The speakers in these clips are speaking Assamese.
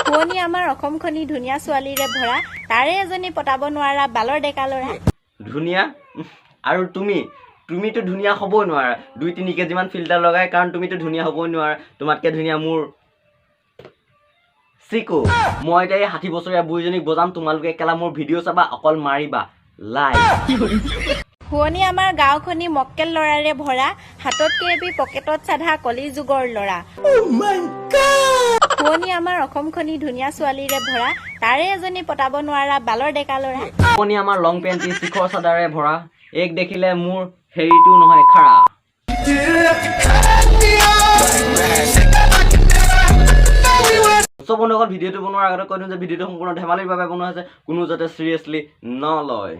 শুৱনি আমাৰ অসমখনি ধুনীয়া ছোৱালীৰে ভৰা, তাৰে এজনী পতাব নোৱাৰা বালৰ ডেকা ল'ৰা। ধুনীয়া আৰু তুমি তুমিতো ধুনীয়া হ'বই নোৱাৰা। 2-3 কেজিমান ফিল্টাৰ লগাই, কাৰণ তুমিতো ধুনীয়া হ'বই নোৱাৰা। তোমাতকৈ ধুনীয়া মোৰ চিকু। মই এতিয়া এই 60 বছৰীয়া বুঢ়ীজনীক বজাম, তোমালোকে কেলা মোৰ ভিডিঅ' চাবা, অকল মাৰিবা লাইক। শুৱনি আমাৰ গাঁওখনি মক্কেল ল'ৰাৰে ভৰা, হাতত কেবি পকেটত চাধা কলি যুগৰ ল'ৰা। শুৱনি আমাৰ অসমখনি ধুনীয়া ছোৱালীৰে ভৰা, তাৰে এজনী পতাব নোৱাৰা বালৰ ডেকা ল'ৰা। শুৱনি আমাৰ লং পেণ্টি শিখৰ চাদাৰে ভৰা, এক দেখিলে মোৰ হেৰিটো নহয় খাৰা। চব বন্ধুসকল, ভিডিঅ'টো বনোৱাৰ আগতে কৈ দিওঁ যে ভিডিঅ'টো সম্পূৰ্ণ ধেমালিৰ বাবে বনোৱা হৈছে, কোনো যাতে চিৰিয়াছলি নলয়।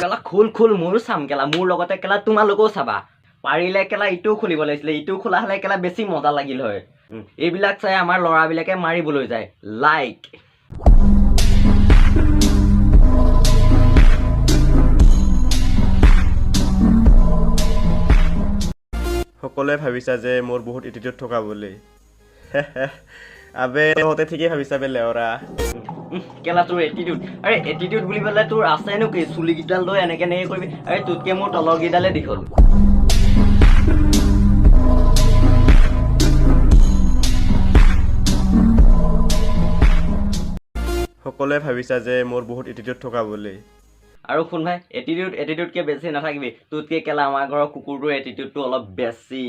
কেলা খোল খোল, ময়ো চাম কেলা, মোৰ লগতে কেলা তোমালোকেও চাবা। পাৰিলে কেলা ইটোও খুলিব লাগিছিলে, ইটোও খোলা হ'লে কেলা বেছি মজা লাগিল হয়। এইবিলাক চাই আমাৰ ল'ৰাবিলাকে মাৰিবলৈ যায়। লাইক। সকলোৱে ভাবিছা যে মোৰ বহুত এটিটিউড থকা বুলি। আবে তহঁতে ঠিকেই ভাবিছা বে লেওৰা। কেলা তোৰ এটিটিউড, আৰে এটিটিউড বুলি পেলাই তোৰ আছেনো কি? চুলিকেইডাল লৈ এনেকে এনেকে কৰিবি, আৰে তোতকে মোৰ তলৰকেইডালে দীঘল। সকলোৱে ভাবিছা যে মোৰ বহুত এটিটিউড থকা বুলি। আৰু শুন ভাই, এটিটিউড এটিটিউডকে বেছি নাথাকিবি, তোতকে কেলা আমাৰ ঘৰৰ কুকুৰটোৰ এটিটিউডটো অলপ বেছি।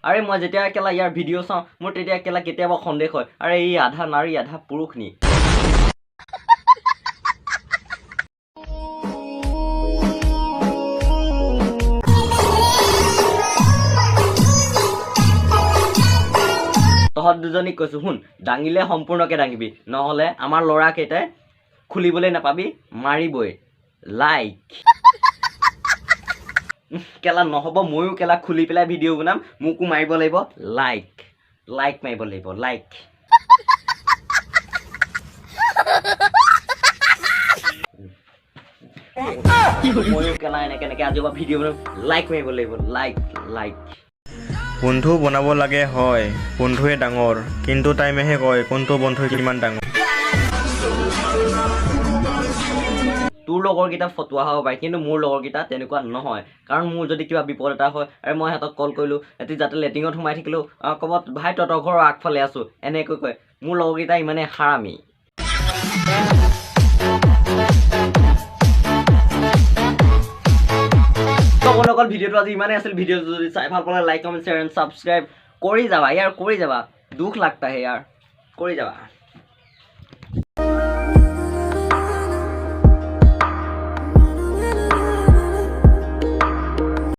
আৰে মই যেতিয়া কেলা ইয়াৰ ভিডিঅ' চাওঁ, মোৰ তেতিয়া কেলা কেতিয়াবা সন্দেহ হয়, আৰে এই আধা নাৰী আধা পুৰুষ নি। তহঁত দুজনীক কৈছো শুন, দাঙিলে সম্পূৰ্ণকে দাঙিবি, নহ'লে আমাৰ ল'ৰাকেইটাই খুলিবলৈ নাপাবি, মাৰিবই। লাইক। কেলা নহ'ব, ময়ো কেলা খুলি পেলাই ভিডিঅ' বনাম, মোকো মাৰিব লাগিব। লাইক, লাইক মাৰিব লাগিব, লাইক। ময়ো কেলা এনেকে এনেকে আজিৰ পৰা ভিডিঅ' বনাম, লাইক মাৰিব লাগিব, লাইক, লাইক। বন্ধু বনাব লাগে হয়, বন্ধুৱে ডাঙৰ, কিন্তু টাইমেহে কয় কোনটো বন্ধু কিমান ডাঙৰ। তোৰ লগৰকেইটা ফটোৱা হ'ব পাৰে, কিন্তু মোৰ লগৰকেইটা তেনেকুৱা নহয়। কাৰণ মোৰ যদি কিবা বিপদ এটা হয়, আৰু মই সিহঁতক কল কৰিলোঁ, সিহঁতি যাতে লেট্ৰিনত সোমাই থাকিলেও, ক'ব ভাই তহঁতৰ ঘৰৰ আগফালে আছোঁ, এনেকৈ কয়। মোৰ লগৰকেইটা ইমানেই হাৰামি। তো বন্ধুসকল, ভিডিঅ'টো আজি ইমানেই আছিল। ভিডিঅ'টো যদি চাই ভাল পালে like, comment, share and subscribe কৰি যাবা ইয়াৰ, কৰি যাবা। দুখ লাগতা হে ইয়াৰ, কৰি যাবা।